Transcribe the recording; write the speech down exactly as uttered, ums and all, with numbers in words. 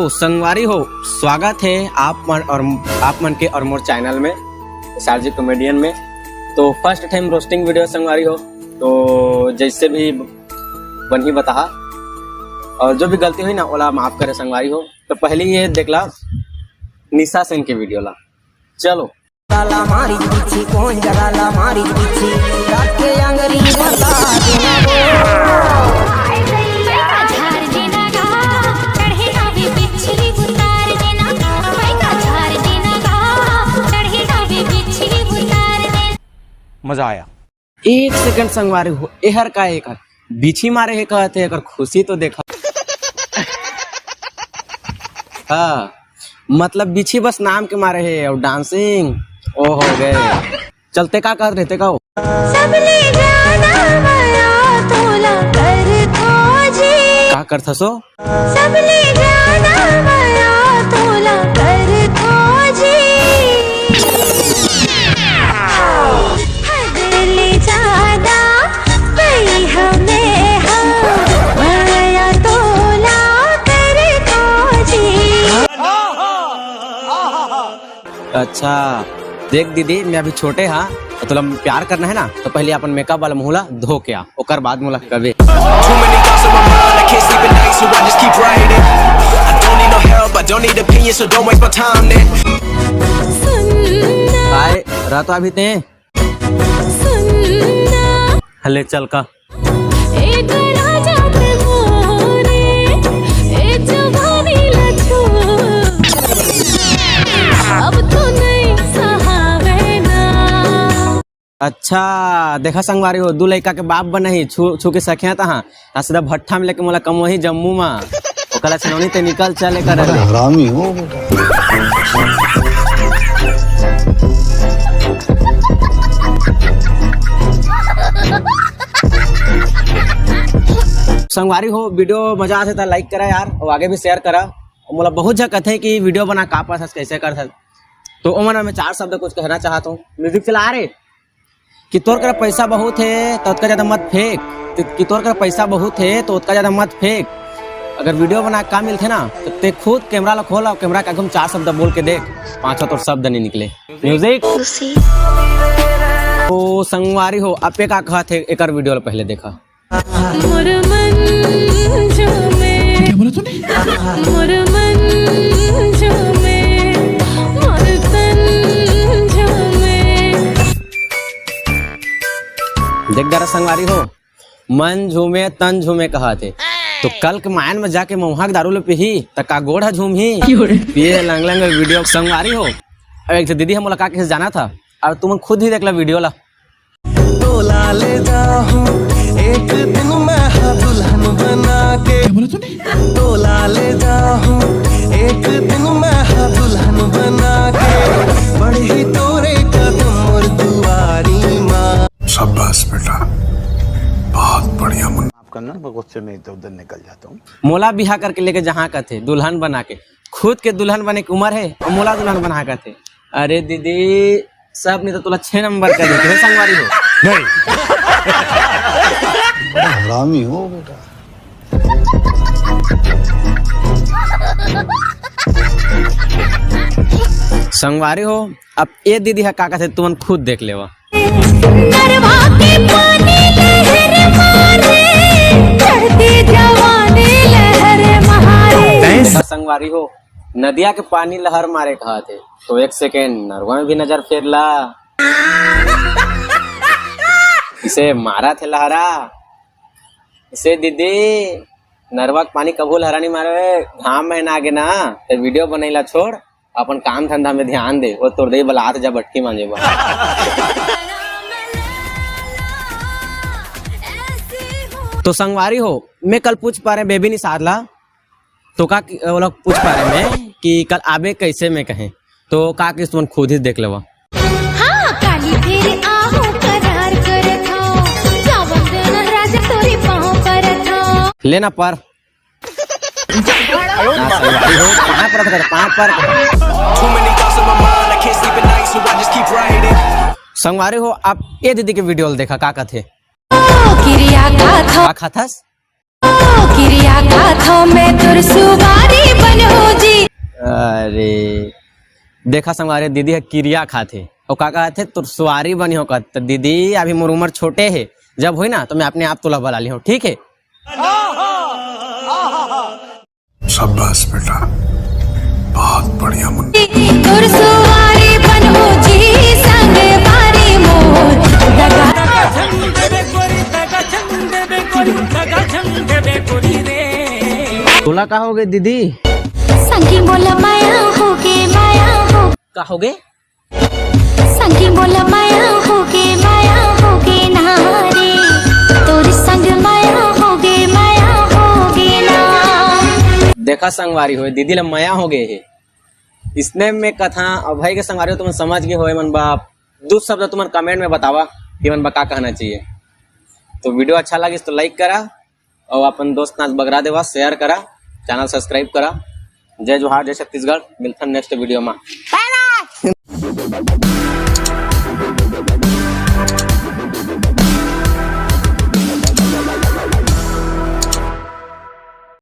तो संगवारी हो, स्वागत है आप मन और आप मन के और मोर चैनल में, एसआरजी कॉमेडियन में। तो फर्स्ट टाइम रोस्टिंग वीडियो संगवारी हो, तो जैसे भी बनही बताहा, और जो भी गलती हुई ना, ओला माफ करे संगवारी हो। तो पहले ये देख ला निशा सेन के वीडियो ला। चलो। ताला मारी बिच्छी, कौन जगाला मारी बिच्छी, काट के अंगरी बता देना वो। झार देना गा, चढ़े ना भी बिच्छी उतार देना। भाई का झार देना गा, चढ़े ना भी बिच्छी उतार देना। मजा आया। एक सेकंड संगवारी हो, एहर का एक बिछी मारे हे कहत हे, एकर खुशी तो देखा। हाँ, मतलब बिछी बस नाम के मारे हे और डांसिंग ओ हो गए। चलते का कहत रहते का हो? सबले ज्यादा मया तोला करथो जी। का करथस ओ? सबले ज्यादा मया तोला करथो जी। हद ले ज्यादा कई हमें हम मया तोला करथो जी। अच्छा, देख दीदी, मैं अभी छोटे हा, तो तोला प्यार करना है ना, तो पहले अपन मेकअप वाला मुंह ला धो के आ, ओकर बाद मोला कबे। Too many thoughts on my mind, I can't sleep at night, so I just keep writing. I don't need no help, I don't need opinions, so don't waste my time then. सुनना, आए, रह तो अभी ते। सुनना। हले चल का। ए राजा ते मोरे, ए जवानी लछो, अब तो नहीं सहावे ना। अच्छा, देखा संगवारी हो, दू लइका के बाप बनही, छू, छू के सखिया तहा, आ सीधा भट्ठा में लेके मोला कमवही जम्मू मा। ओकला छनौनी ते निकल चले कर बड़ा ले। हरामी हो बेटा। संगवारी हो, वीडियो मजा आथे त लाइक करा यार, और आगे भी शेयर करा। और मोला बहुत झन कथे कि वीडियो बना का पास कैसे कर सक, तो ओमन में चार शब्द कुछ कहना चाहत हूँ। म्यूजिक चला रे। कि तोर करा पैसा बहुत हे तो ओतका ज्यादा मत फेंक, तो कि तोर करा पैसा बहुत हे तो ओतका ज्यादा मत फेंक। अगर वीडियो बना का मिलथे ना, तो ते खुद कैमरा ला खोल और कैमरा के आगू में चार शब्द बोल के देख, पांचवा तोर शब्द नहीं निकले। म्यूजिक। खुशी। तो संगवारी हो, आप का कहत हे एकर वीडियो ला पहले देखा। मोर मन जो में, क्या बोला तूने? मोर मन जो में, मोर तन जो में। देख डरा संगवारी हो, मन झूमे तन झूमे कहत हे, तो कल के मायन में जाके मउहा के दारू ले पीही, त का गोड़ ह झूमही? क्यों रे? पिए लंग लंग वीडियो संगवारी हो। अब एक ठो दीदी ह मोला का कहिस जानत हा, अब तुमन खुद ही देख ला वीडियो ला। तोला ले जाहूं एक दिन मैं हा दुल्हन बना के। क्या बोला तूने? तोला ले जाहूं एक दिन मैं हा दुल्हन बना के, बढ़ही तोरे कदम मोर दुआरी माँ। शाबाश बेटा, बहुत बढ़िया मुन्ना। माफ करना, मैं गुस्से में इधर उधर निकल जाता हूँ। मोला बिहा करके लेके जहाँ कथे दुल्हन बना के, खुद के दुल्हन बने के उम्र हे और मोला दुल्हन बना कथे। अरे दीदी, सब नहीं तो तोला छह नंबर कर देते हो संगवारी हो। नहीं। बड़ा हरामी हो बेटा। संगवारी हो, अब ये दीदी है का कहते तुमन खुद देख लेवा। नरवा के पानी लहर मारे, चढ़ती जवानी लहर महारे। संगवारी हो, नदिया के पानी लहर मारे कहत हे, तो एक सेकेंड नरवा में भी नजर फेर ला। इसे मारा थे लहरा, इसे दीदी, नरवा के पानी कभू लहरा नहीं मारे, घाम महीना आगे ना, ते वीडियो बनैला छोड़, अपन काम धंधा में ध्यान दे, वो तोर दे बलात जा बटकी मांजे बा। तो संगवारी हो, मैं कल पूछ पा रहे बेबी निषाद ला, तो का कि-, ओला पूछ पा रहे मैं कि कल आबे कैसे मैं कहे, तो का कि तुमन खुद ही देख लेवा। हाँ, काली फेर आहू करार करत हव, जावन देना राजा तोरे पाँव परत हव। लेना पर। ना संगवारी हो, कहाँ पर कर, कहाँ पर? Too many thoughts on my mind, I can't sleep at night, so I just keep writing. संगवारी हो, आप ये दीदी के वीडियो देखा, का कथे? किरिया का था। का खाथस? किरिया खाथो मैं तोर सुवारी बनहूं जी। अरे, देखा संगवारी, दीदी ह किरिया खाथे, अउ का कहथे, तोर सुवारी बनहूं कहत। त दीदी, अभी मोर उमर छोटे हे, जब होही ना, त मैं अपने आप तोला बला लिहूं, ठीक हे? शाबाश बेटा, बहुत बढ़िया मुन्ना। तोर सुवारी बनहूं जी, संगवारी मोर। तोला का होगे दीदी? संगी मोला मया होगे, मया हो। का होगे? संगी मोला मया होगे, मया होगे ना रे। तोर संग मया होगे, मया होगे ना। देखा संगवारी हो, दीदी ला मया होगे हे। इसने में कथा अभय के संगवारी हो, तुमन समझ गे हो, एमन बा दू शब्द तुमन comment में बतावा कि एमन बा का कहना चाहिए। तो video अच्छा लगिस तो like करा, अउ अपन दोस्त नाच बगरा देवा, share करा, channel subscribe करा। जय जोहार, जय छत्तीसगढ़, मिलथन next video मा।